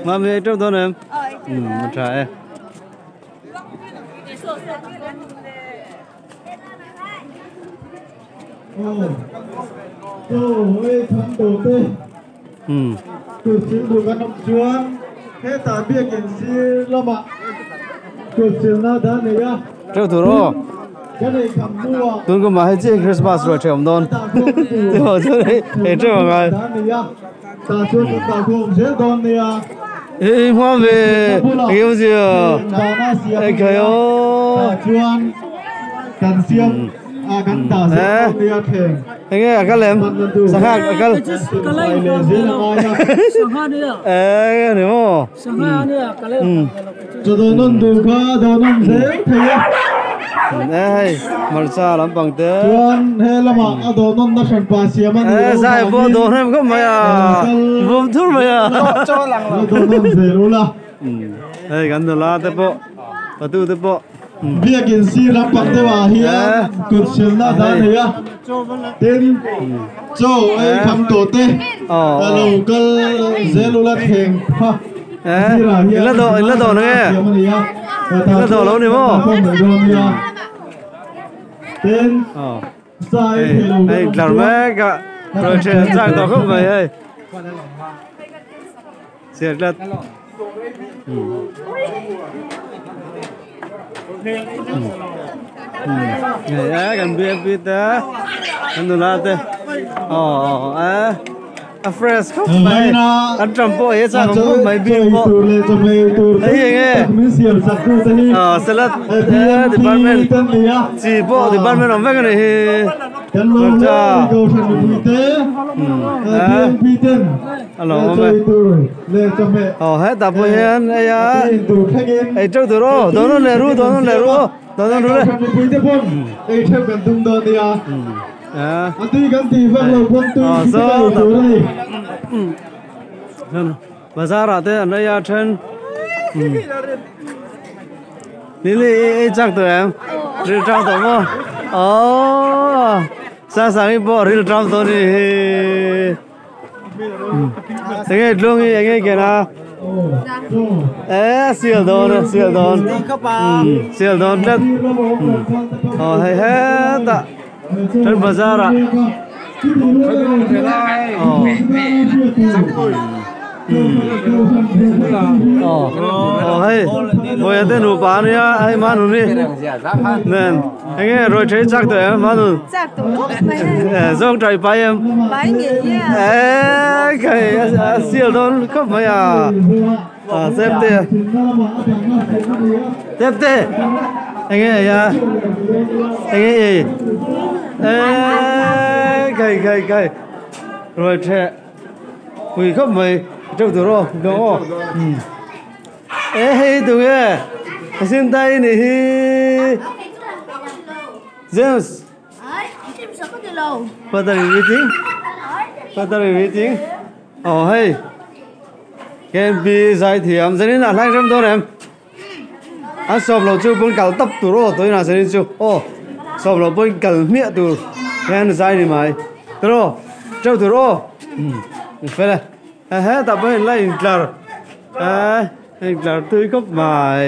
Mami ei teuh dawn em? Umm a tha e. Umm. Teuh tur aw. Tun kum ah hei chiah Christmas ruai ṭheh awm dawn. Ti ho chuan hei ei ṭeuh ang ai. I hmuam ve eng emaw zia ei khai aw. Eng nge a kal em sangha a kal eng ani maw. Hei hmarcha lampang te e zai pawh dawh hnem khawp mai a vum thur mai a hei kan nula te pawh patu te pawh Biakin sir lampang deuhah hian kut silna dan nei a tin chaw ei kham tawh te a lo kal zel ula thleng kha sirah hian siam a ni a tah chuan kan kawm leh dawn nia tin sa ei thei lo kan awm chuan. Chiar tlat. Hei kan BFP te kan nula te aw a a fresh khawp mai an tram pawh hi a chak awm khawp mai bean pawh hei eng nge aw salad department chi pawh department awm vek a nih hi. Hmarcha a lo awm e aw hetah pawh hian hei a ei teuh tur aw dawn nawn leh ru dawn nawn leh ru aw dawn nawn ru le aw saw bazar ah te an ei a then Lily ei chak tawh em ril tang tawh maw aww Sasang-i pawh ril tang tawh a ni hi. Enge tlung hi enge ken a e sial dawn a sial dawn sial dawn tlat aw hei hetah then bazar ah aw aw aw hei vawiin te nupa ania hei manun hi nen enge ruai thei chak tawh em manun zawng tai pai em e khai a sial dawn khawp mai a a step te step te enge ei a enge ei e khai khai khai ruai theh pui khawp mai teuh tur aw dawng aw e hei tu nge a sin tai nih hi James What are you eating? What are you eating? Oh hei KMP zai thiam zanin ah hlai rem dawn em An sawm loh chu pawn kal tawp tur aw tawina zanin chu aw sawm loh pawn kal hmiah tur hian zai ni mai tawh teuh tur aw umm fel e hetah pawh hian la intlar eh intlar tui khawp mai.